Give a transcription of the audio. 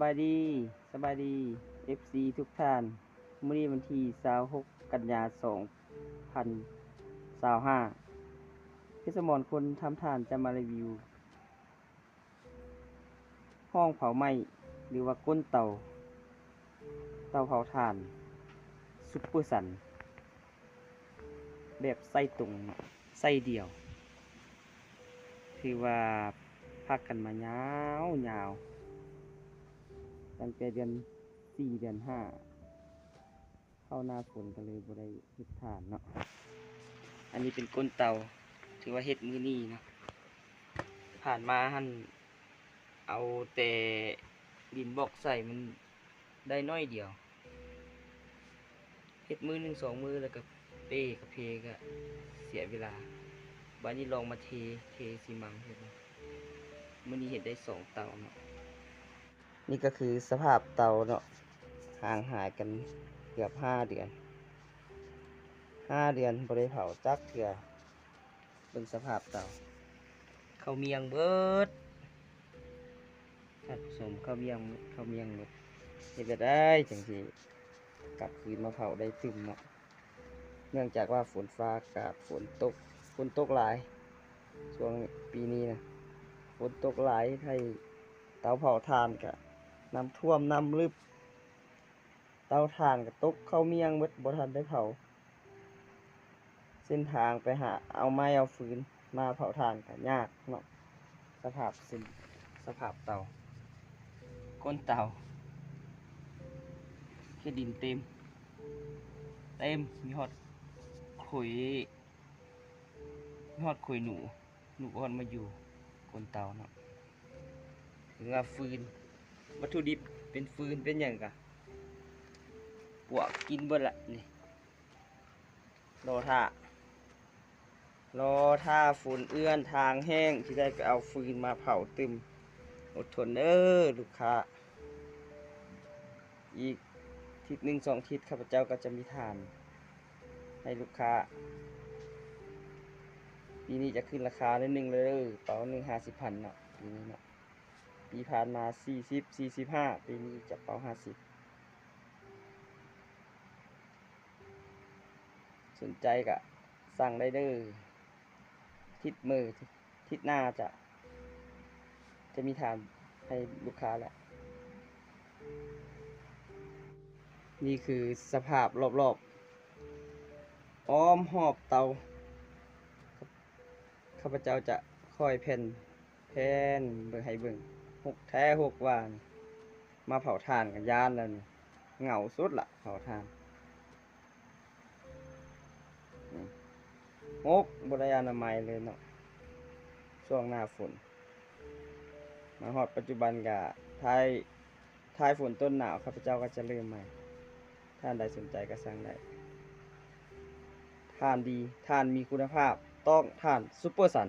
ສະບາຍດີ, ສະບາຍດີ ເອັຟຊີ ທຸກທ່ານ. ມື້ນີ້ວັນທີຊາວຫົກ ກັນຍາ ສອງພັນຊາວຫ້າ ເພດສະໝອນຄົນທຳທ່ານຈະມາຣີວິວ ຫ້ອງເຜົາໄມ້ ຫຼືວ່າກົ້ນເຕົາ, ເຕົາເຜົາຖ່ານຊຸບເປີຊັນ ແບບໄສ້ຕົງ ໄສ້ດຽວ ຖືວ່າພັກກັນມາຍາວໆ ຕັ້ງແຕ່ເດືອນສີ່ ເດືອນຫ້າ ເຂົ້າໜ້າຝົນກໍເລີຍບໍ່ໄດ້ເຮັດຖ່ານເນາະ. ອັນນີ້ເປັນກົ້ນເຕົາ ຖືວ່າເຮັດມື້ນີ້ເນາະ. ຜ່ານມາຫັ້ນເອົາແຕ່ດິນບອກໃສ່ ມັນໄດ້ໜ້ອຍດຽວ ເຮັດມື້ໜຶ່ງສອງມື້ ແລ້ວກໍເປ້ກະເພກະເສຍເວລາ. ບາດນີ້ລອງມາເທ ເທຊີມັງເຮັດເນາະ. ມື້ນີ້ເຮັດໄດ້ສອງເຕົາເນາະ. ນີ້ກໍຄືສະພາບເຕົາເນາະ, ຫ່າງຫາຍກັນເກືອບຫ້າເດືອນ, ຫ້າເດືອນບໍ່ໄດ້ເຜົາຈັກເທື່ອ. ເບິ່ງສະພາບເຕົາ ເຂົ້າໝ້ຽງເບິດ, ທັດຜົມເຂົ້າໝ້ຽງເບິດ, ເຂົ້າໝ້ຽງເບິດ. ເຮັດແນວໃດຈັ່ງຊິກັບຄືນມາເຜົາໄດ້ຕື່ມເນາະ? ເນື່ອງຈາກວ່າຝົນຟ້າອາກາດ ຝົນຕົກ, ຝົນຕົກຫຼາຍ. ຊ່ວງປີນີ້ນະ ຝົນຕົກຫຼາຍ ເຮັດໃຫ້ເຕົາເຜົາຖ່ານກະນ້ຳຖ້ວມນ້ຳລຶບ, ເຕົາຖ່ານກະຕົກເຂົ້າໝ້ຽງເບິດ ບໍ່ທັນໄດ້ເຜົາ. ເສັ້ນທາງໄປຫາເອົາໄມ້ເອົາຟືນມາເຜົາຖ່ານກະຍາກເນາະ. ສະພາບເສັ້ນ, ສະພາບເຕົາ, ກົ້ນເຕົາ ເຂດດິນເຕັມ, ເຕັມ, ມີຮອດຂຸຍ ຮອດຂຸຍໜູ, ໜູກໍຮອດມາຢູ່ກົ້ນເຕົາເນາະ. ເຫຼືອຟືນ, ວັດຖຸດິບເປັນຟືນເປັນຫຍັງກະປວກກິນເບິດລະນີ້. ລໍຖ້າ, ລໍຖ້າຝົນເອື້ອນ ທາງແຫ້ງ ຊິໄດ້ໄປເອົາຟືນມາເຜົາຕື່ມ. ອົດທົນເດີລູກຄ້າ. ອີກທິດໜຶ່ງສອງທິດ ຂ້າພະເຈົ້າກໍຈະມີຖ່ານໃຫ້ລູກຄ້າ. ປີນີ້ຈະຂຶ້ນລາຄາໜ້ອຍໜຶ່ງເດີ, ເປົາໜຶ່ງຫ້າສິບພັນເນາະ ປີນີ້ເນາະ. ປີຜ່ານມາສີ່ສິບ ສີ່ສິບຫ້າ, ປີນີ້ຈະເປົາຫ້າສິບ. ສົນໃຈກະສັ່ງໄດ້ເດີ. ທິດເມີ ທິດໜ້າຈະ, ຈະມີຖານໃຫ້ລູກຄ້າແຫຼະ. ນີ້ຄືສະພາບລອບໆ ອ້ອມຮອບເຕົາ. ຂ້າພະເຈົ້າຈະຄ່ອຍແຜ່ນ, ແຜ່ນເບິ່ງໃຫ້ເບິ່ງ. ຮົກແທ້ຮົກວ່ານີ້, ມາເຜົາຖ່ານກໍຢ້ານແລ້ວນີ້. ເຫງົາສຸດລະ ເຜົາຖ່ານ. ນີ້ ຮົກ ບໍ່ໄດ້ອະນາໄມເລີຍເນາະ ຊ່ວງໜ້າຝົນ. ມາຮອດປັດຈຸບັນກະທ້າຍ, ທ້າຍຝົນຕົ້ນໜາວ ຂ້າພະເຈົ້າກໍຈະເລີ່ມໃໝ່. ທ່ານໃດສົນໃຈກໍສັ່ງໄດ້. ຖ່ານດີ, ຖ່ານມີຄຸນນະພາບ, ຕ້ອງຖ່ານຊຸບເປີຊັນ.